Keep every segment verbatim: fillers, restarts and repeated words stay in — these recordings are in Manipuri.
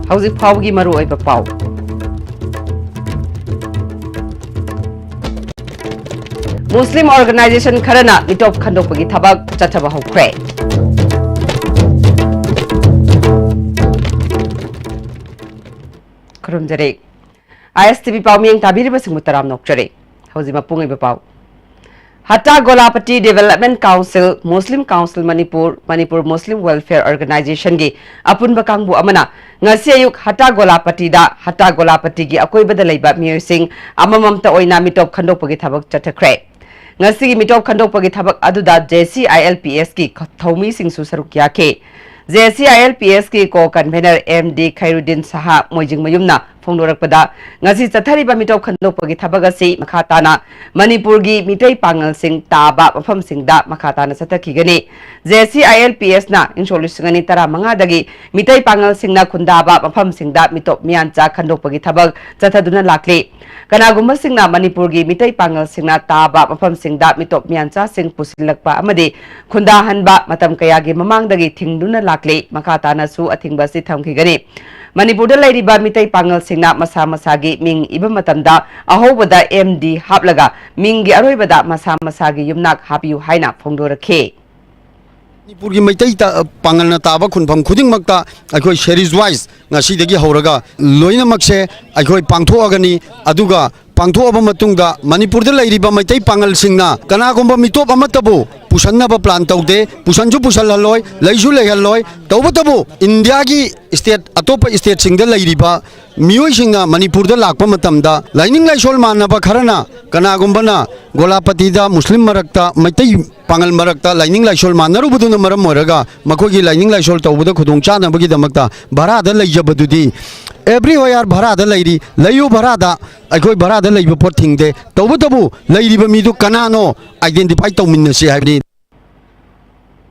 ꯍꯧꯖꯤꯛ ꯐꯥꯎꯕꯒꯤ ꯃꯔꯨꯑꯣꯏꯕ ꯄꯥꯎ꯫ ꯃꯨꯁꯂꯤꯝ ꯑꯣꯔꯒꯅꯥꯏꯖꯦꯁꯟ ꯈꯔꯅ ꯃꯤꯇꯣꯞ ꯈꯟꯗꯣꯛꯄꯒꯤ ꯊꯕꯛ ꯆꯠꯊꯕ ꯍꯧꯈ꯭ꯔꯦ꯫ ꯈꯨꯔꯨꯝꯖꯔꯤ꯫ ISTV ꯄꯥꯎꯃꯤꯌꯦꯡ ꯇꯥꯕꯤꯔꯤꯕꯁꯤꯡꯕꯨ ꯇꯔꯥꯝꯅ ꯑꯣꯛꯆꯔꯤ꯫ ꯍꯧꯖꯤꯛ ꯃꯄꯨꯡ ꯑꯣꯏꯕ ꯄꯥꯎ꯫ ꯍꯇꯥ ꯒꯣꯂꯥꯄꯇꯤ ꯗꯤꯚꯦꯂꯞꯃꯦꯟ ꯀꯥꯎꯟꯁꯤꯜ, ꯃꯨꯁꯂꯤꯝ ꯀꯥꯎꯟꯁꯤꯜ ꯃꯅꯤꯄꯨꯔ, ꯃꯅꯤꯄꯨꯔ ꯃꯨꯁꯂꯤꯝ ꯋꯦꯜꯐꯤꯌꯔ ꯑꯣꯔꯒꯅꯥꯏꯖꯦꯁꯟꯒꯤ ꯑꯄꯨꯟꯕ ꯀꯥꯡꯕꯨ ꯑꯃꯅ ꯉꯁꯤ ꯑꯌꯨꯛ ꯍꯇꯥ ꯒꯣꯂꯥꯄꯇꯤꯗ, ꯍꯇꯥ ꯒꯣꯂꯥꯄꯇꯤꯒꯤ ꯑꯀꯣꯏꯕꯗ ꯂꯩꯕ ꯃꯤꯑꯣꯏꯁꯤꯡ ꯑꯃꯃꯝꯇ ꯑꯣꯏꯅ ꯃꯤꯇꯣꯞ ꯈꯟꯗꯣꯛꯄꯒꯤ ꯊꯕꯛ ꯆꯠꯊꯈ꯭ꯔꯦ꯫ ꯉꯁꯤꯒꯤ ꯃꯤꯇꯣꯞ ꯈꯟꯗꯣꯛꯄꯒꯤ ꯊꯕꯛ ꯑꯗꯨꯗ JCILPS ꯀꯤ ꯊꯧꯃꯤꯁꯤꯡꯁꯨ ꯁꯔꯨꯛ ꯌꯥꯈꯤ꯫ JCILPS ꯀꯤ ꯀꯣ ꯀꯟꯚꯦꯅꯔ MD ꯈꯩꯔꯨꯗꯤꯟ ꯁꯍꯥ ꯃꯣꯏꯖꯤꯡꯃꯌꯨꯝꯅ ꯐꯣꯡꯗꯣꯔꯛꯄꯗ, ꯉꯁꯤ ꯆꯠꯊꯔꯤꯕ ꯃꯤꯇꯣꯞ ꯈꯟꯗꯣꯛꯄꯒꯤ ꯊꯕꯛ ꯑꯁꯤ ꯃꯈꯥ ꯇꯥꯅ ꯃꯅꯤꯄꯨꯔꯒꯤ ꯃꯤꯇꯩ ꯄꯥꯉꯜꯁꯤꯡ ꯇꯥꯕ ꯃꯐꯝꯁꯤꯡꯗ ꯃꯈꯥ ꯇꯥꯅ ꯆꯠꯊꯈꯤꯒꯅꯤ꯫ JCILPS ꯅ ꯏꯪ ꯁꯣꯛ ꯂꯤꯁꯤꯡ ꯑꯅꯤ ꯇꯔꯥꯃꯉꯥꯗꯒꯤ ꯃꯤꯇꯩ ꯄꯥꯉꯜꯁꯤꯡꯅ ꯈꯨꯟꯗꯥꯕ ꯃꯐꯝꯁꯤꯡꯗ ꯃꯤꯇꯣꯞ ꯃꯤꯌꯥꯟꯆꯥ ꯈꯟꯗꯣꯛꯄꯒꯤ ꯊꯕꯛ ꯆꯠꯊꯗꯨꯅ ꯂꯥꯛꯂꯤ꯫ ꯀꯅꯥꯒꯨꯝꯕꯁꯤꯡꯅ ꯃꯅꯤꯄꯨꯔꯒꯤ ꯃꯤꯇꯩ ꯄꯥꯉꯜꯁꯤꯡꯅ ꯇꯥꯕ ꯃꯐꯝꯁꯤꯡꯗ ꯃꯤꯇꯣꯞ ꯃꯤꯌꯥꯟꯆꯥꯁꯤꯡ ꯄꯨꯁꯤꯜꯂꯛꯄ ꯑꯃꯗꯤ ꯈꯨꯟꯗꯥꯍꯟꯕ ꯃꯇꯝ ꯀꯌꯥꯒꯤ ꯃꯃꯥꯡꯗꯒꯤ ꯊꯤꯡꯗꯨꯅ ꯂꯥꯛꯂꯤ꯫ ꯃꯈꯥ ꯇꯥꯅꯁꯨ ꯑꯊꯤꯡꯕ ꯑꯁꯤ ꯊꯝꯈꯤꯒꯅꯤ꯫ ꯃꯅꯤꯄꯨꯔꯗ ꯂꯩꯔꯤꯕ ꯃꯤꯇꯩ ꯄꯥꯉꯜꯁꯤꯡꯅ ꯃꯁꯥ ꯃꯁꯥꯒꯤ ꯃꯤꯡ ꯏꯕ ꯃꯇꯝꯗ ꯑꯍꯧꯕꯗ MD ꯍꯥꯞꯂꯒ ꯃꯤꯡꯒꯤ ꯑꯔꯣꯏꯕꯗ ꯃꯁꯥ ꯃꯁꯥꯒꯤ ꯌꯨꯝꯅꯥꯛ ꯍꯥꯞꯄꯤꯌꯨ ꯍꯥꯏꯅ ꯐꯣꯡꯗꯣꯔꯛꯈꯤ꯫ ꯃꯅꯤꯄꯨꯔꯒꯤ ꯃꯩꯇꯩ ꯇ-, ꯄꯥꯉꯜꯅ ꯇꯥꯕ ꯈꯨꯟꯐꯝ ꯈꯨꯗꯤꯡꯃꯛꯇ ꯑꯩꯈꯣꯏ series wise ꯉꯁꯤꯗꯒꯤ ꯍꯧꯔꯒ ꯂꯣꯏꯅꯃꯛꯁꯦ ꯑꯩꯈꯣꯏ ꯄꯥꯡꯊꯣꯛꯑꯒꯅꯤ꯫ ꯑꯗꯨꯒ ꯄꯥꯡꯊꯣꯛꯑꯕ ꯃꯇꯨꯡꯗ ꯃꯅꯤꯄꯨꯔꯗ ꯂꯩꯔꯤꯕ ꯃꯩꯇꯩ ꯄꯥꯉꯜꯁꯤꯡꯅ ꯀꯅꯥꯒꯨꯝꯕ ꯃꯤꯇꯣꯞ ꯑꯃꯠꯇꯕꯨ ꯄꯨꯁꯟꯅꯕ plan ꯇꯧꯗꯦ, ꯄꯨꯁꯟꯁꯨ ꯄꯨꯁꯜꯍꯜꯂꯣꯏ, ꯂꯩꯁꯨ ꯂꯩꯍꯜꯂꯣꯏ꯫ ꯇꯧꯕꯇꯕꯨ ꯏꯟꯗꯤꯌꯥꯒꯤ state, ꯑꯇꯣꯞꯄ stateꯁꯤꯡꯗ ꯂꯩꯔꯤꯕ ꯃꯤꯑꯣꯏꯁꯤꯡꯅ ꯃꯅꯤꯄꯨꯔꯗ ꯂꯥꯛꯄ ꯃꯇꯝꯗ ꯂꯥꯏꯅꯤꯡ ꯂꯥꯏꯁꯣꯜ ꯃꯥꯟꯅꯕ ꯈꯔꯅ, ꯀꯅꯥꯒꯨꯝꯕꯅ ꯒꯣꯂꯥꯄꯇꯤꯗ ꯃꯨꯁꯂꯤꯝ ꯃꯔꯛꯇ, ꯃꯩꯇꯩ ꯄꯥꯉꯜ ꯃꯔꯛꯇ ꯂꯥꯏꯅꯤꯡ ꯂꯥꯏꯁꯣꯜ ꯃꯥꯟꯅꯔꯨꯕꯗꯨꯅ ꯃꯔꯝ ꯑꯣꯏꯔꯒ ꯃꯈꯣꯏꯒꯤ ꯂꯥꯏꯅꯤꯡ ꯂꯥꯏꯁꯣꯜ ꯇꯧꯕꯗ ꯈꯨꯗꯣꯡ ꯆꯥꯅꯕꯒꯤꯗꯃꯛꯇ ꯚꯔꯥꯗ ꯂꯩꯖꯕꯗꯨꯗꯤ everywhere ꯚꯔꯥꯗ ꯂꯩꯔꯤ, ꯂꯩꯌꯨ ꯚꯔꯥꯗ, ꯑꯩꯈꯣꯏ ꯚꯔꯥꯗ ꯂꯩꯕ ꯄꯣꯠ ꯊꯤꯡꯗꯦ꯫ ꯇꯧꯕꯇꯕꯨ ꯂꯩꯔꯤꯕ ꯃꯤꯗꯨ ꯀꯅꯥꯅꯣ identify ꯇꯧꯃꯤꯟꯅꯁꯤ ꯍꯥꯏꯕꯅꯤ꯫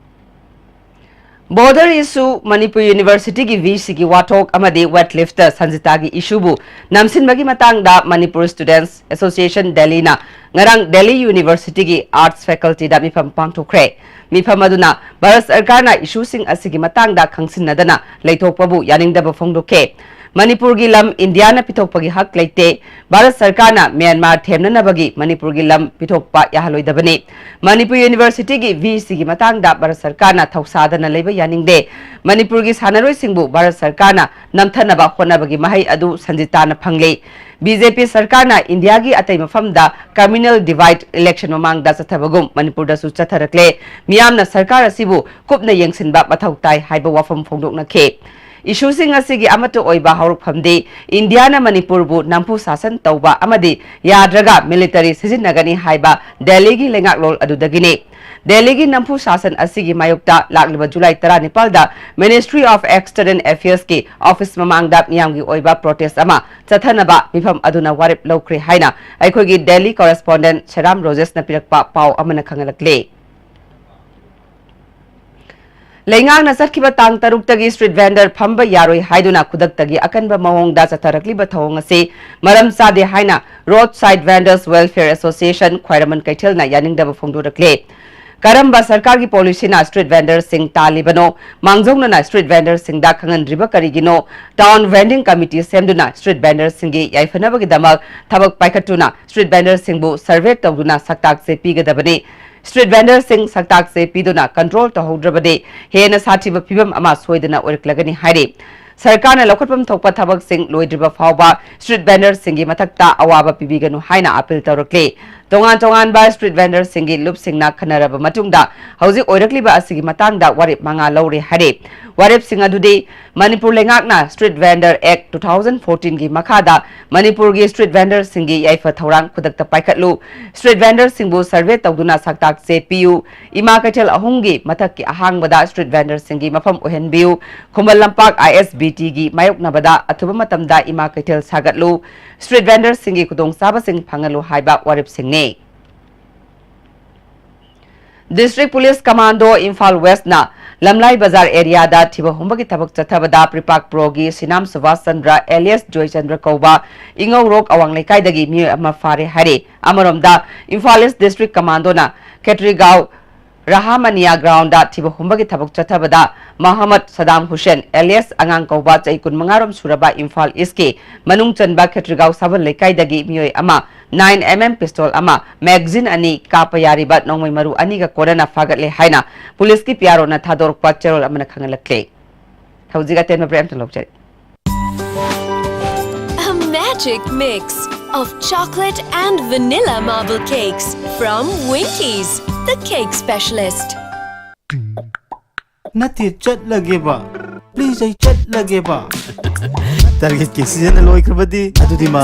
Border issue, ꯃꯅꯤꯄꯨꯔ ꯌꯨꯅꯤꯚꯔꯁꯤꯇꯤꯒꯤ VC ꯒꯤ ꯋꯥꯊꯣꯛ ꯑꯃꯗꯤ wet list ꯇ ꯁꯟꯖꯤꯇꯥꯒꯤ issue ꯕꯨ ꯅꯝꯁꯤꯟꯕꯒꯤ ꯃꯇꯥꯡꯗ Manipur Students Association Delhi ꯅ ꯉꯔꯥꯡ ꯗꯦꯜꯂꯤ ꯌꯨꯅꯤꯚꯔꯁꯤꯇꯤꯒꯤ ꯑꯥꯔꯠꯁ ꯐꯦꯀꯜꯇꯤꯗ ꯃꯤꯐꯝ ꯄꯥꯡꯊꯣꯛꯈ꯭ꯔꯦ꯫ ꯃꯤꯐꯝ ꯑꯗꯨꯅ ꯚꯥꯔꯠ ꯁꯔꯀꯥꯔꯅ ꯏꯁꯨꯁꯤꯡ ꯑꯁꯤꯒꯤ ꯃꯇꯥꯡꯗ ꯈꯪꯁꯤꯟꯅꯗꯅ ꯂꯩꯊꯣꯛꯄꯕꯨ ꯌꯥꯅꯤꯡꯗꯕ ꯐꯣꯡꯗꯣꯛꯈꯤ꯫ ꯃꯅꯤꯄꯨꯔꯒꯤ ꯂꯝ ꯏꯟꯗꯤꯌꯥꯅ ꯄꯤꯊꯣꯛꯄꯒꯤ ꯍꯛ ꯂꯩꯇꯦ꯫ ꯚꯥꯔꯠ ꯁꯔꯀꯥꯔꯅ ꯃ꯭ꯌꯥꯟꯃꯥꯔ ꯊꯦꯝꯅꯅꯕꯒꯤ ꯃꯅꯤꯄꯨꯔꯒꯤ ꯂꯝ ꯄꯤꯊꯣꯛꯄ ꯌꯥꯍꯜꯂꯣꯏꯗꯕꯅꯤ꯫ ꯃꯅꯤꯄꯨꯔ ꯌꯨꯅꯤꯚꯔꯁꯤꯇꯤꯒꯤ ꯚꯤ ꯁꯤꯒꯤ ꯃꯇꯥꯡꯗ ꯚꯥꯔꯠ ꯁꯔꯀꯥꯔꯅ ꯊꯧꯁꯥꯗꯅ ꯂꯩꯕ ꯌꯥꯅꯤꯡꯗꯦ꯫ ꯃꯅꯤꯄꯨꯔꯒꯤ ꯁꯥꯟꯅꯔꯣꯏꯁꯤꯡꯕꯨ ꯚꯥꯔꯠ ꯁꯔꯀꯥꯔꯅ ꯅꯝꯊꯅꯕ ꯍꯣꯠꯅꯕꯒꯤ ꯃꯍꯩ ꯑꯗꯨ ꯁꯟꯖꯤꯇꯥꯅ ꯐꯪꯂꯤ꯫ ꯕꯤ ꯖꯦ ꯄꯤ ꯁꯔꯀꯥꯔꯅ ꯏꯟꯗꯤꯌꯥꯒꯤ ꯑꯇꯩ ꯃꯐꯝꯗ communal divide election ꯃꯃꯥꯡꯗ ꯆꯠꯊꯕꯒꯨꯝ ꯃꯅꯤꯄꯨꯔꯗꯁꯨ ꯆꯠꯊꯔꯛꯂꯦ꯫ ꯃꯤꯌꯥꯝꯅ ꯁꯔꯀꯥꯔ ꯑꯁꯤꯕꯨ ꯀꯨꯞꯅ ꯌꯦꯡꯁꯤꯟꯕ ꯃꯊꯧ ꯇꯥꯏ ꯍꯥꯏꯕ ꯋꯥꯐꯝ ꯐꯣꯡꯗꯣꯛꯅꯈꯤ꯫ ꯏꯁꯨꯁꯤꯡ ꯑꯁꯤꯒꯤ ꯑꯃꯠꯇ ꯑꯣꯏꯕ ꯍꯧꯔꯛꯐꯝꯗꯤ ꯏꯟꯗꯤꯌꯥꯅ ꯃꯅꯤꯄꯨꯔꯕꯨ ꯅꯝꯐꯨ ꯁꯥꯁꯟ ꯇꯧꯕ ꯑꯃꯗꯤ ꯌꯥꯗ꯭ꯔꯒ ꯃꯤꯂꯤꯇꯔꯤ ꯁꯤꯖꯤꯟꯅꯒꯅꯤ ꯍꯥꯏꯕ ꯗꯦꯜꯂꯤꯒꯤ ꯂꯩꯉꯥꯛꯂꯣꯟ ꯑꯗꯨꯗꯒꯤꯅꯤ꯫ ꯗꯦꯜꯂꯤꯒꯤ ꯅꯝꯐꯨ ꯁꯥꯁꯟ ꯑꯁꯤꯒꯤ ꯃꯥꯌꯣꯛꯇ ꯂꯥꯛꯂꯤꯕ ꯖꯨꯂꯥꯏ ꯇꯔꯥꯅꯤꯄꯥꯜꯗ Ministry of External Affairs ꯀꯤ ꯑꯣꯐꯤꯁ ꯃꯃꯥꯡꯗ ꯃꯤꯌꯥꯝꯒꯤ ꯑꯣꯏꯕ ꯄ꯭ꯔꯣꯇꯦꯁ ꯑꯃ ꯆꯠꯊꯅꯕ ꯃꯤꯐꯝ ꯑꯗꯨꯅ ꯋꯥꯔꯦꯞ ꯂꯧꯈ꯭ꯔꯦ ꯍꯥꯏꯅ ꯑꯩꯈꯣꯏꯒꯤ ꯗꯦꯜꯂꯤ ꯀꯣꯔꯦꯁꯄꯣꯟꯗꯦꯟ ꯁꯦꯔꯥꯝ ꯔꯣꯖꯦꯁꯅ ꯄꯤꯔꯛꯄ ꯄꯥꯎ ꯑꯃꯅ ꯈꯪꯍꯜꯂꯛꯂꯤ꯫ ꯂꯩꯉꯥꯛꯅ ꯆꯠꯈꯤꯕ ꯇꯥꯡ ꯇꯔꯨꯛꯇꯒꯤ ꯁ꯭ꯇ꯭ꯔꯤꯠ ꯚꯦꯟꯗꯔ ꯐꯝꯕ ꯌꯥꯔꯣꯏ ꯍꯥꯏꯗꯨꯅ ꯈꯨꯗꯛꯇꯒꯤ ꯑꯀꯟꯕ ꯃꯑꯣꯡꯗ ꯆꯠꯊꯔꯛꯂꯤꯕ ꯊꯧꯑꯣꯡ ꯑꯁꯤ ꯃꯔꯝ ꯆꯥꯗꯦ ꯍꯥꯏꯅ Roadside Vendors Welfare Association ꯈ꯭ꯋꯥꯏꯔꯝꯕꯟ ꯀꯩꯊꯦꯜꯅ ꯌꯥꯅꯤꯡꯗꯕ ꯐꯣꯡꯗꯣꯔꯛꯂꯦ꯫ ꯀꯔꯝꯕ ꯁꯔꯀꯥꯔꯒꯤ ꯄꯣꯂꯤꯁꯤꯅ ꯁ꯭ꯇ꯭ꯔꯤꯠ ꯚꯦꯟꯗꯔꯁꯤꯡ ꯇꯥꯜꯂꯤꯕꯅꯣ? ꯃꯥꯡꯖꯧꯅꯅ ꯁ꯭ꯇ꯭ꯔꯤꯠ ꯚꯦꯟꯗꯔꯁꯤꯡꯗ ꯈꯪꯍꯟꯗ꯭ꯔꯤꯕ ꯀꯔꯤꯒꯤꯅꯣ? ꯇꯥꯎꯟ ꯚꯦꯟꯗꯤꯡ ꯀꯃꯤꯇꯤ ꯁꯦꯝꯗꯨꯅ ꯁ꯭ꯇ꯭ꯔꯤꯠ ꯚꯦꯟꯗꯔꯁꯤꯡꯒꯤ ꯌꯥꯏꯐꯅꯕꯒꯤꯗꯃꯛ ꯊꯕꯛ ꯄꯥꯏꯈꯠꯇꯨꯅ ꯁ꯭ꯇ꯭ꯔꯤꯠ ꯚꯦꯟꯗꯔꯁꯤꯡꯕꯨ ꯁꯔꯚꯦ ꯇꯧꯗꯨꯅ ꯁꯛꯇꯥꯛꯁꯦ ꯄꯤꯒꯗꯕꯅꯤ꯫ ꯁ꯭ꯇ꯭ꯔꯤꯠ ꯚꯦꯟꯗꯔꯁꯤꯡ ꯁꯛꯇꯥꯛꯁꯦ ꯄꯤꯗꯨꯅ ꯀꯟꯇ꯭ꯔꯣꯜ ꯇꯧꯍꯧꯗ꯭ꯔꯕꯗꯤ ꯍꯦꯟꯅ ꯁꯥꯊꯤꯕ ꯐꯤꯕꯝ ꯑꯃ ꯁꯣꯏꯗꯅ ꯑꯣꯏꯔꯛꯂꯒꯅꯤ ꯍꯥꯏꯔꯤ꯫ ꯁꯔꯀꯥꯔꯅ ꯂꯧꯈꯠꯐꯝ ꯊꯣꯛꯄ ꯊꯕꯛꯁꯤꯡ ꯂꯣꯏꯗ꯭ꯔꯤꯕ ꯐꯥꯎꯕ ꯁ꯭ꯇ꯭ꯔꯤꯠ ꯚꯦꯟꯗꯔꯁꯤꯡꯒꯤ ꯃꯊꯛꯇ ꯑꯋꯥꯕ ꯄꯤꯕꯤꯒꯅꯨ ꯍꯥꯏꯅ ꯑꯄꯤꯜ ꯇꯧꯔꯛꯂꯤ꯫ ꯇꯣꯉꯥꯟ ꯇꯣꯉꯥꯟꯕ ꯁ꯭ꯇ꯭ꯔꯤꯠ ꯚꯦꯟꯗꯔꯁꯤꯡꯒꯤ ꯂꯨꯞꯁꯤꯡꯅ ꯈꯟꯅꯔꯕ ꯃꯇꯨꯡꯗ ꯍꯧꯖꯤꯛ ꯑꯣꯏꯔꯛꯂꯤꯕ ꯑꯁꯤꯒꯤ ꯃꯇꯥꯡꯗ ꯋꯥꯔꯦꯞ ꯃꯉꯥ ꯂꯧꯔꯦ ꯍꯥꯏꯔꯤ꯫ ꯋꯥꯔꯦꯞꯁꯤꯡ ꯑꯗꯨꯗꯤ ꯃꯅꯤꯄꯨꯔ ꯂꯩꯉꯥꯛꯅ Street Vendor Act two thousand fourteen ꯒꯤ ꯃꯈꯥꯗ ꯃꯅꯤꯄꯨꯔꯒꯤ ꯁ꯭ꯇ꯭ꯔꯤꯠ ꯚꯦꯟꯗꯔꯁꯤꯡꯒꯤ ꯌꯥꯏꯐ ꯊꯧꯔꯥꯡ ꯈꯨꯗꯛꯇ ꯄꯥꯏꯈꯠꯂꯨ, ꯁ꯭ꯇ꯭ꯔꯤꯠ ꯚꯦꯟꯗꯔꯁꯤꯡꯕꯨ ꯁꯔꯚꯦ ꯇꯧꯗꯨꯅ ꯁꯛꯇꯥꯛ ꯆꯦ ꯄꯤꯌꯨ, ꯏꯃꯥ ꯀꯩꯊꯦꯜ ꯑꯍꯨꯝꯒꯤ ꯃꯊꯛꯀꯤ ꯑꯍꯥꯡꯕꯗ ꯁ꯭ꯇ꯭ꯔꯤꯠ ꯚꯦꯟꯗꯔꯁꯤꯡꯒꯤ ꯃꯐꯝ ꯑꯣꯏꯍꯟꯕꯤꯌꯨ, ꯈꯨꯃꯟ ꯂꯝꯄꯥꯛ ꯑꯥꯏ ꯑꯦꯁ ꯕꯤ ꯇꯤꯒꯤ ꯃꯥꯌꯣꯛꯅꯕꯗ ꯑꯊꯨꯕ ꯃꯇꯝꯗ ꯏꯃꯥ ꯀꯩꯊꯦꯜ ꯁꯥꯒꯠꯂꯨ, ꯁ꯭ꯇ꯭ꯔꯤꯠ ꯚꯦꯟꯗꯔꯁꯤꯡꯒꯤ ꯈꯨꯗꯣꯡꯆꯥꯕꯁꯤꯡ ꯐꯪꯍꯜꯂꯨ ꯍꯥꯏꯕ ꯋꯥꯔꯦꯞꯁꯤꯡꯅꯤ꯫ District Police Commando Imphal West ꯅ ꯂꯝꯂꯥꯏ ꯕꯖꯥꯔ ꯑꯦꯔꯤꯌꯥꯗ ꯊꯤꯕ ꯍꯨꯝꯕꯒꯤ ꯊꯕꯛ ꯆꯠꯊꯕꯗ ꯄ꯭ꯔꯤꯄꯥꯛ ꯄ꯭ꯔꯣꯒꯤ ꯁꯤꯅꯥꯝ ꯁꯨꯕꯥꯁ ꯆꯟꯗ꯭ꯔ ꯑꯦꯂꯤꯌꯥꯁ ꯖꯣꯏꯆꯟꯗ꯭ꯔ ꯀꯧꯕ ꯏꯉꯧꯔꯣꯛ ꯑꯋꯥꯡ ꯂꯩꯀꯥꯏꯗꯒꯤ ꯃꯤꯑꯣꯏ ꯑꯃ ꯐꯥꯔꯦ ꯍꯥꯏꯔꯦ꯫ ꯑꯃꯔꯣꯝꯗ, ꯏꯝꯐꯥꯜ ꯏꯁ ꯗꯤꯁꯇ꯭ꯔꯤꯛ ꯀꯃꯥꯟꯗꯣꯅ ꯈꯦꯇ꯭ꯔꯤꯒꯥꯎ ꯔꯍꯥꯃꯅꯤꯌꯥ ꯒ꯭ꯔꯥꯎꯟꯗ ꯊꯤꯕ ꯍꯨꯝꯕꯒꯤ ꯊꯕꯛ ꯆꯠꯊꯕꯗ ꯃꯣꯍꯝꯃꯗ ꯁꯗꯥꯝ ꯍꯨꯁꯦꯟ ꯑꯦꯂꯤꯌꯥꯁ ꯑꯉꯥꯡ ꯀꯧꯕ ꯆꯍꯤ ꯀꯨꯟꯃꯉꯥ ꯔꯣꯝ ꯁꯨꯔꯕ ꯏꯝꯐꯥꯜ ꯏꯁꯀꯤ ꯃꯅꯨꯡ ꯆꯟꯕ ꯈꯦꯇ꯭ꯔꯤꯒꯥꯎ ꯁꯥꯕꯜ ꯂꯩꯀꯥꯏꯗꯒꯤ ꯃꯤꯑꯣꯏ ꯑꯃ ꯅꯥꯏꯟ ꯑꯦꯝ ꯑꯦꯝ ꯄꯤꯁꯇꯣꯜ ꯑꯃ, ꯃꯦꯒꯥꯖꯤꯟ ꯑꯅꯤ ꯀꯥꯞꯄ ꯌꯥꯔꯤꯕ ꯅꯣꯡꯃꯩ ꯃꯔꯨ ꯑꯅꯤꯒ ꯀꯣꯟꯅꯅ ꯐꯥꯒꯠꯂꯦ ꯍꯥꯏꯅ ꯄꯨꯂꯤꯁꯀꯤ ꯄꯤ ꯑꯥꯔ ꯑꯣꯅ ꯊꯥꯗꯣꯔꯛꯄ ꯆꯦꯔꯣꯜ ꯑꯃꯅ ꯈꯪꯍꯜꯂꯛꯂꯦ꯫ ꯍꯧꯖꯤꯛ ꯑꯇꯦꯟꯕ ꯕ꯭ꯔꯦꯛ ꯑꯝꯇ ꯂꯧꯖꯔꯤ꯫ A magic mix of chocolate and vanilla marble cakes from Winkies, the cake specialist. ꯅꯠꯇꯦ, ꯆꯠꯂꯒꯦꯕ꯫ ꯄ꯭ꯂꯤꯖ, ꯑꯩ ꯆꯠꯂꯒꯦꯕ꯫ ꯇꯥꯔꯒꯦꯠꯀꯤ ꯁꯤꯖꯟꯅ ꯂꯣꯏꯈ꯭ꯔꯕꯗꯤ ꯑꯗꯨꯗꯤ ꯃꯥ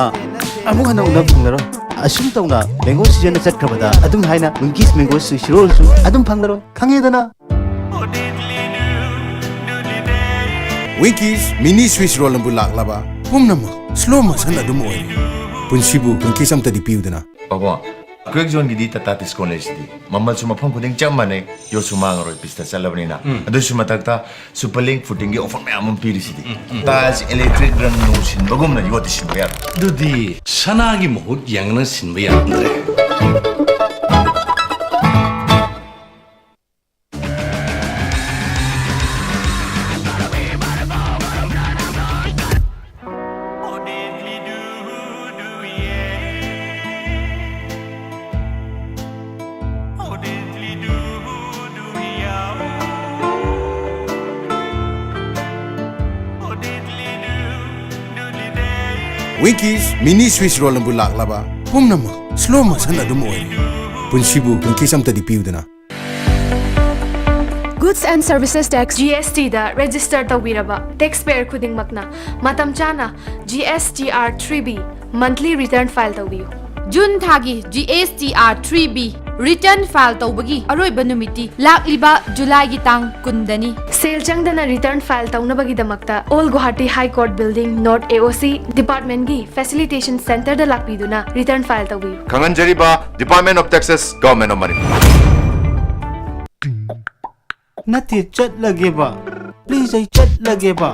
ꯑꯃꯨꯛ ꯍꯟꯅ ꯎꯅꯕ ꯐꯪꯂꯔꯣꯏ꯫ ꯑꯁꯨꯝ ꯇꯧꯅ ꯃꯦꯡꯒꯣ ꯁꯤꯖꯟꯅ ꯆꯠꯈ꯭ꯔꯕꯗ ꯑꯗꯨꯝ ꯍꯥꯏꯅ ꯋꯤꯡꯀꯤꯁ ꯃꯦꯡꯒꯣ ꯁ꯭ꯋꯤꯁ ꯔꯣꯜꯁꯨ ꯑꯗꯨꯝ ꯐꯪꯂꯔꯣꯏ꯫ ꯈꯪꯉꯦꯗꯅ? ꯋꯤꯡꯀꯤꯁ ꯃꯤꯅꯤ ꯁ꯭ꯋꯤꯁ ꯔꯣꯜꯅꯕꯨ ꯂꯥꯛꯂꯕ ꯄꯨꯝꯅꯃꯛ ꯁ꯭ꯂꯣ ꯃꯣꯁꯟ ꯑꯗꯨꯝ ꯑꯣꯏꯔꯦ꯫ ꯄꯨꯟꯁꯤꯕꯨ ꯋꯤꯡꯀꯤꯁ ꯑꯝꯇꯗꯤ ꯄꯤꯌꯨꯗꯅ꯫ ꯄꯥꯕꯨꯡ, ꯀ꯭ꯋꯦꯛ ꯖꯣꯟꯒꯤꯗꯤ ꯇꯥꯇꯥ ꯗꯤꯁꯀꯥꯎꯟ ꯂꯩꯁꯤꯗꯤ꯫ ꯃꯃꯜꯁꯨ ꯃꯐꯝ ꯈꯨꯗꯤꯡ ꯆꯞ ꯃꯥꯟꯅꯩ, ꯌꯣꯠꯁꯨ ꯃꯥꯡꯉꯔꯣꯏ, ꯄꯤꯁꯇ ꯆꯠꯂꯕꯅꯤꯅ꯫ ꯑꯗꯨꯁꯨ ꯃꯊꯛꯇ ꯁꯨꯄꯔ ꯂꯤꯡ ꯐꯨꯇꯤꯡꯒꯤ ꯑꯣꯐꯔ ꯃꯌꯥꯝ ꯑꯃ ꯄꯤꯔꯤꯁꯤꯗꯤ꯫ ꯇꯥꯏꯜꯁ, ꯏꯂꯦꯛꯇ꯭ꯔꯤꯛ, ꯔꯪ ꯅꯨꯡ ꯁꯤꯟꯕꯒꯨꯝꯅ ꯌꯣꯠꯇꯤ ꯁꯤꯟꯕ ꯌꯥꯔꯣꯏ꯫ ꯑꯗꯨꯗꯤ ꯁꯅꯥꯒꯤ ꯃꯍꯨꯠ ꯌꯦꯡꯅ ꯁꯤꯟꯕ ꯌꯥꯔꯝꯗ꯭ꯔꯦ꯫ ꯋꯤꯡꯀꯤꯁ ꯃꯤꯅꯤ ꯁ꯭ꯋꯤꯁ ꯔꯣꯜꯅꯕꯨ ꯂꯥꯛꯂꯕ ꯄꯨꯝꯅꯃꯛ ꯁ꯭ꯂꯣ ꯃꯣꯁꯟ ꯑꯗꯨꯝ ꯑꯣꯏꯔꯦ꯫ ꯄꯨꯟꯁꯤꯕꯨ ꯋꯤꯡꯀꯤꯁ ꯑꯝꯇꯗꯤ ꯄꯤꯌꯨꯗꯅ꯫ Goods and Services Tax, G S T, the register ꯇꯧꯕꯤꯔꯕ ꯇꯦꯛꯁ ꯄꯦꯌꯔ ꯈꯨꯗꯤꯡꯃꯛꯅ ꯃꯇꯝ ꯆꯥꯅ G S T R three B monthly return file ꯇꯧꯕꯤꯌꯨ꯫ ꯖꯨꯟ ꯊꯥꯒꯤ G S T R three B return file ꯇꯧꯕꯒꯤ ꯑꯔꯣꯏꯕ ꯅꯨꯃꯤꯠꯇꯤ ꯂꯥꯛꯂꯤꯕ ꯖꯨꯂꯥꯏꯒꯤ ꯇꯥꯡ ꯀꯨꯟꯗꯅꯤ꯫ ꯁꯦꯜ ꯆꯪꯗꯅ ꯔꯤꯇꯔꯟ ꯐꯥꯏꯜ ꯇꯧꯅꯕꯒꯤꯗꯃꯛꯇ Old Guwahati High Court Building, North A O C, ꯗꯤꯄꯥꯔꯠꯃꯦꯟꯒꯤ ꯐꯦꯁꯤꯂꯤꯇꯦꯁꯟ ꯁꯦꯟꯇꯔꯗ ꯂꯥꯛꯄꯤꯗꯨꯅ ꯔꯤꯇꯔꯟ ꯐꯥꯏꯜ ꯇꯧꯕꯤꯌꯨ꯫ ꯈꯪꯍꯟꯖꯔꯤꯕ Department of Taxes, Government of Manipur꯫ ꯅꯠꯇꯦ, ꯆꯠꯂꯒꯦꯕ꯫ ꯄ꯭ꯂꯤꯖ, ꯑꯩ ꯆꯠꯂꯒꯦꯕ꯫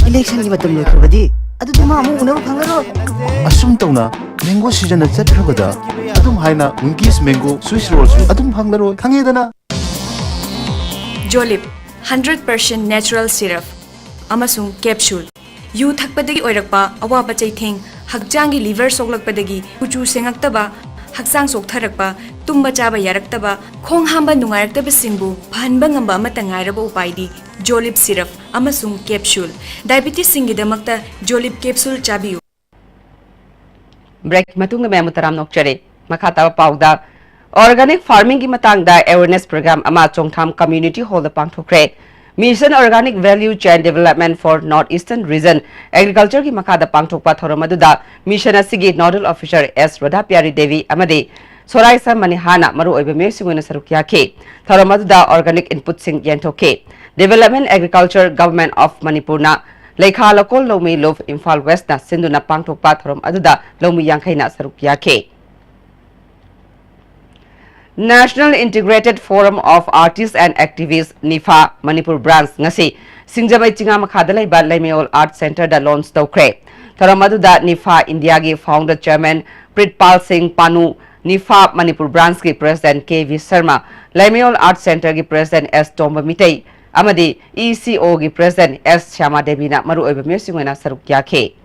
ꯏꯂꯦꯛꯁꯟꯒꯤ ꯃꯇꯝ ꯂꯣꯏꯈ꯭ꯔꯕꯗꯤ ꯑꯗꯨꯗꯤ ꯃꯥ ꯑꯃꯨꯛ ꯎꯅꯕ ꯐꯪꯂꯔꯣꯏ꯫ ꯑꯁꯨꯝ ꯇꯧꯅ ꯃꯦꯡꯒꯣ ꯁꯤꯖꯟꯅ ꯆꯠꯈ꯭ꯔꯕꯗ ꯑꯗꯨꯝ ꯍꯥꯏꯅ ꯋꯤꯡꯀꯤꯁ ꯃꯦꯡꯒꯣ ꯁ꯭ꯋꯤꯁ ꯔꯣꯜꯁꯨ ꯑꯗꯨꯝ ꯐꯪꯂꯔꯣꯏ, ꯈꯪꯉꯦꯗꯅ? ꯖꯣꯂꯤꯞ, ꯍꯟꯗ꯭ꯔꯦꯠ ꯄꯔꯁꯦꯟ ꯅꯦꯆꯔꯦꯜ ꯁꯤꯔꯞ ꯑꯃꯁꯨꯡ ꯀꯦꯞꯁꯨꯜ꯫ ꯌꯨ ꯊꯛꯄꯗꯒꯤ ꯑꯣꯏꯔꯛꯄ ꯑꯋꯥꯕ ꯆꯩꯊꯦꯡ, ꯍꯛꯆꯥꯡꯒꯤ ꯂꯤꯚꯔ ꯁꯣꯛꯂꯛꯄꯗꯒꯤ ꯀꯨꯆꯨ ꯁꯦꯡꯉꯛꯇꯕ, ꯍꯛꯆꯥꯡ ꯆꯣꯛꯊꯔꯛꯄ, ꯇꯨꯝꯕ ꯆꯥꯕ ꯌꯥꯔꯛꯇꯕ, ꯈꯣꯡ ꯍꯥꯝꯕ ꯅꯨꯡꯉꯥꯏꯔꯛꯇꯕꯁꯤꯡꯕꯨ ꯐꯍꯟꯕ ꯉꯝꯕ ꯑꯃꯠꯇ ꯉꯥꯏꯔꯕ ꯎꯄꯥꯏꯗꯤ ꯖꯣꯂꯤꯞ ꯁꯤꯔꯞ ꯑꯃꯁꯨꯡ ꯀꯦꯞꯁꯨꯜ꯫ ꯗꯥꯏꯕꯤꯇꯤꯁꯁꯤꯡꯒꯤꯗꯃꯛꯇ ꯖꯣꯂꯤꯞ ꯀꯦꯞꯁꯨꯜ ꯆꯥꯕꯤꯌꯨ꯫ ꯕ꯭ꯔꯦꯛ ꯃꯇꯨꯡꯗ ꯃꯌꯥꯝꯕꯨ ꯇꯔꯥꯝ ꯅꯣꯛꯆꯔꯤ꯫ ꯃꯈꯥ ꯇꯥꯕ ꯄꯥꯎꯗ, ꯑꯣꯔꯒꯥꯅꯤꯛ ꯐꯥꯔꯃꯤꯡꯒꯤ ꯃꯇꯥꯡꯗ ꯑꯦꯋꯦꯔꯅꯦꯁ ꯄ꯭ꯔꯣꯒ꯭ꯔꯥꯝ ꯑꯃ ꯆꯣꯡꯊꯥꯝ ꯀꯝꯃ꯭ꯌꯨꯅꯤꯇꯤ ꯍꯣꯜꯗ ꯄꯥꯡꯊꯣꯛꯈ꯭ꯔꯦ꯫ Mission Organic Value Chain Development for North Eastern Region Agricultureꯒꯤ ꯃꯈꯥꯗ ꯄꯥꯡꯊꯣꯛꯄ ꯊꯧꯔꯝ ꯑꯗꯨꯗ ꯃꯤꯁꯟ ꯑꯁꯤꯒꯤ ꯅꯣꯗꯜ ꯑꯣꯐꯤꯁꯔ ꯑꯦꯁ ꯔꯣꯙꯥ ꯄ꯭ꯌꯥꯔꯤ ꯗꯦꯕꯤ ꯑꯃꯗꯤ ꯁꯣꯔꯥꯏꯁꯥ ꯃꯅꯤꯍꯥꯅ ꯃꯔꯨꯑꯣꯏꯕ ꯃꯤꯑꯣꯏꯁꯤꯡ ꯑꯣꯏꯅ ꯁꯔꯨꯛ ꯌꯥꯈꯤ꯫ ꯊꯧꯔꯝ ꯑꯗꯨꯗ ꯑꯣꯔꯒꯥꯅꯤꯛ ꯏꯟꯄꯨꯠꯁꯤꯡ ꯌꯦꯟꯊꯣꯛꯈꯤ꯫ Development Agriculture, Government of Manipurꯅ ꯂꯩꯈꯥ ꯂꯧꯀꯣꯜ ꯂꯧꯃꯤ ꯂꯨꯞ ꯏꯝꯐꯥꯜ ꯋꯦꯁꯅ ꯁꯤꯟꯗꯨꯅ ꯄꯥꯡꯊꯣꯛꯄ ꯊꯧꯔꯝ ꯑꯗꯨꯗ ꯂꯧꯃꯤ ꯌꯥꯡꯈꯩꯅ ꯁꯔꯨꯛ ꯌꯥꯈꯤ꯫ National Integrated Forum of Artists and Activists, ꯅꯤꯐꯥ, ꯃꯅꯤꯄꯨꯔ ꯕ꯭ꯔꯥꯟꯆ ꯉꯁꯤ ꯁꯤꯡꯖꯃꯩ ꯆꯤꯉꯥ ꯃꯈꯥꯗ ꯂꯩꯕ ꯂꯩꯃꯌꯣꯜ ꯑꯥꯔꯠ ꯁꯦꯟꯇꯔꯗ ꯂꯣꯟꯆ ꯇꯧꯈ꯭ꯔꯦ꯫ ꯊꯧꯔꯝ ꯑꯗꯨꯗ ꯅꯤꯐꯥ ꯏꯟꯗꯤꯌꯥꯒꯤ ꯐꯥꯎꯟꯗꯔ ꯆꯦꯌꯔꯃꯦꯟ ꯄ꯭ꯔꯤꯠꯄꯥꯜ ꯁꯤꯡ ꯄꯥꯅꯨ, ꯅꯤꯐꯥ ꯃꯅꯤꯄꯨꯔ ꯕ꯭ꯔꯥꯟꯆꯀꯤ ꯄ꯭ꯔꯦꯁꯤꯗꯦꯟꯠ ꯀꯦ ꯚꯤ ꯁꯔꯃ, ꯂꯩꯃꯌꯣꯜ ꯑꯥꯔꯠ ꯁꯦꯟꯇꯔꯒꯤ ꯄ꯭ꯔꯦꯁꯤꯗꯦꯟꯠ ꯑꯦꯁ ꯇꯣꯝꯕ ꯃꯤꯇꯩ ꯑꯃꯗꯤ ꯏ ꯁꯤ ꯑꯣꯒꯤ ꯄ꯭ꯔꯦꯁꯤꯗꯦꯟꯠ ꯑꯦꯁ ꯁ꯭ꯌꯥꯃꯥ ꯗꯦꯕꯤꯅ ꯃꯔꯨꯑꯣꯏꯕ ꯃꯤꯑꯣꯏꯁꯤꯡ ꯑꯣꯏꯅ ꯁꯔꯨꯛ ꯌꯥꯈꯤ꯫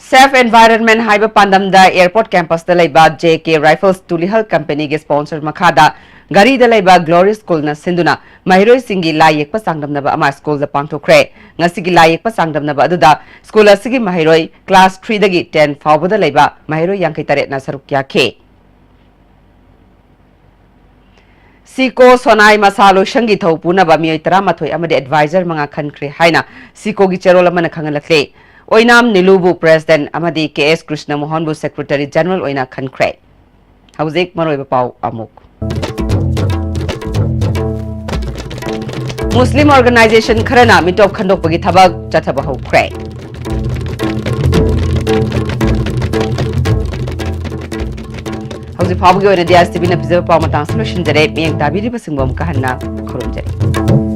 Safe Environment ꯍꯥꯏꯕ ꯄꯥꯟꯗꯝꯗ ꯑꯦꯌꯔꯄꯣꯔꯠ ꯀꯦꯝꯄꯁꯇ ꯂꯩꯕ ꯖꯦ ꯀꯦ ꯔꯥꯏꯐꯜꯁ ꯇꯨꯂꯤꯍꯜ ꯀꯝꯄꯦꯅꯤꯒꯤ ꯁ꯭ꯄꯣꯟꯁꯔ ꯃꯈꯥꯗ ꯒꯥꯔꯤꯗ ꯂꯩꯕ ꯒ꯭ꯂꯣꯔꯤ ꯁ꯭ꯀꯨꯜꯅ ꯁꯤꯟꯗꯨꯅ ꯃꯍꯩꯔꯣꯏꯁꯤꯡꯒꯤ ꯂꯥꯏ ꯌꯦꯛꯄ ꯆꯥꯡꯗꯝꯅꯕ ꯑꯃ ꯁ꯭ꯀꯨꯜꯗ ꯄꯥꯡꯊꯣꯛꯈ꯭ꯔꯦ꯫ ꯉꯁꯤꯒꯤ ꯂꯥꯏ ꯌꯦꯛꯄ ꯆꯥꯡꯗꯝꯅꯕ ꯑꯗꯨꯗ ꯁ꯭ꯀꯨꯜ ꯑꯁꯤꯒꯤ ꯃꯍꯩꯔꯣꯏ ꯀ꯭ꯂꯥꯁ ꯊ꯭ꯔꯤꯗꯒꯤ ꯇꯦꯟ ꯐꯥꯎꯕꯗ ꯂꯩꯕ ꯃꯍꯩꯔꯣꯏ ꯌꯥꯡꯈꯩ ꯇꯔꯦꯠꯅ ꯁꯔꯨꯛ ꯌꯥꯈꯤ꯫ ꯁꯤꯀꯣ ꯁꯣꯅꯥꯏ ꯃꯁꯥ ꯂꯣꯏꯁꯪꯒꯤ ꯊꯧ ꯄꯨꯅꯕ ꯃꯤꯑꯣꯏ ꯇꯔꯥꯃꯥꯊꯣꯏ ꯑꯃꯗꯤ ꯑꯦꯗꯚꯥꯏꯖꯔ ꯃꯉꯥ ꯈꯟꯈ꯭ꯔꯦ ꯍꯥꯏꯅ ꯁꯤꯀꯣꯒꯤ ꯆꯦꯔꯣꯜ ꯑꯃꯅ ꯈꯪꯍꯜꯂꯛꯂꯦ꯫ ꯑꯣꯏꯅꯥꯝ ꯅꯤꯂꯨꯕꯨ ꯄ꯭ꯔꯦꯁꯤꯗꯦꯟꯠ ꯑꯃꯗꯤ ꯀꯦ ꯑꯦꯁ ꯀ꯭ꯔꯤꯁꯅ ꯃꯣꯍꯟꯕꯨ ꯁꯦꯀ꯭ꯔꯦꯇꯔꯤ ꯖꯦꯅꯔꯦꯜ ꯑꯣꯏꯅ ꯈꯟꯈ꯭ꯔꯦ꯫ ꯍꯧꯖꯤꯛ ꯃꯔꯨꯑꯣꯏꯕ ꯄꯥꯎ ꯑꯃꯨꯛ꯫ ꯃꯨꯁꯂꯤꯝ ꯑꯣꯔꯒꯅꯥꯏꯖꯦꯁꯟ ꯈꯔꯅ ꯃꯤꯇꯣꯞ ꯈꯟꯗꯣꯛꯄꯒꯤ ꯊꯕꯛ ꯆꯠꯊꯕ ꯍꯧꯈ꯭ꯔꯦ꯫ ꯍꯧꯖꯤꯛ ꯐꯥꯎꯕꯒꯤ ꯑꯣꯏꯅꯗꯤ ꯑꯥꯏ ꯑꯦꯁ ꯇꯤ ꯚꯤꯅ ꯄꯤꯖꯕ ꯄꯥꯎ ꯃꯇꯥꯡꯁꯤ ꯂꯣꯏꯁꯤꯟꯖꯔꯦ꯫ ꯃꯤꯠꯌꯦꯡ ꯇꯥꯕꯤꯔꯤꯕꯁꯤꯡꯕꯨ ꯑꯃꯨꯛꯀ ꯍꯟꯅ ꯈꯨꯔꯨꯝꯖꯔꯤ꯫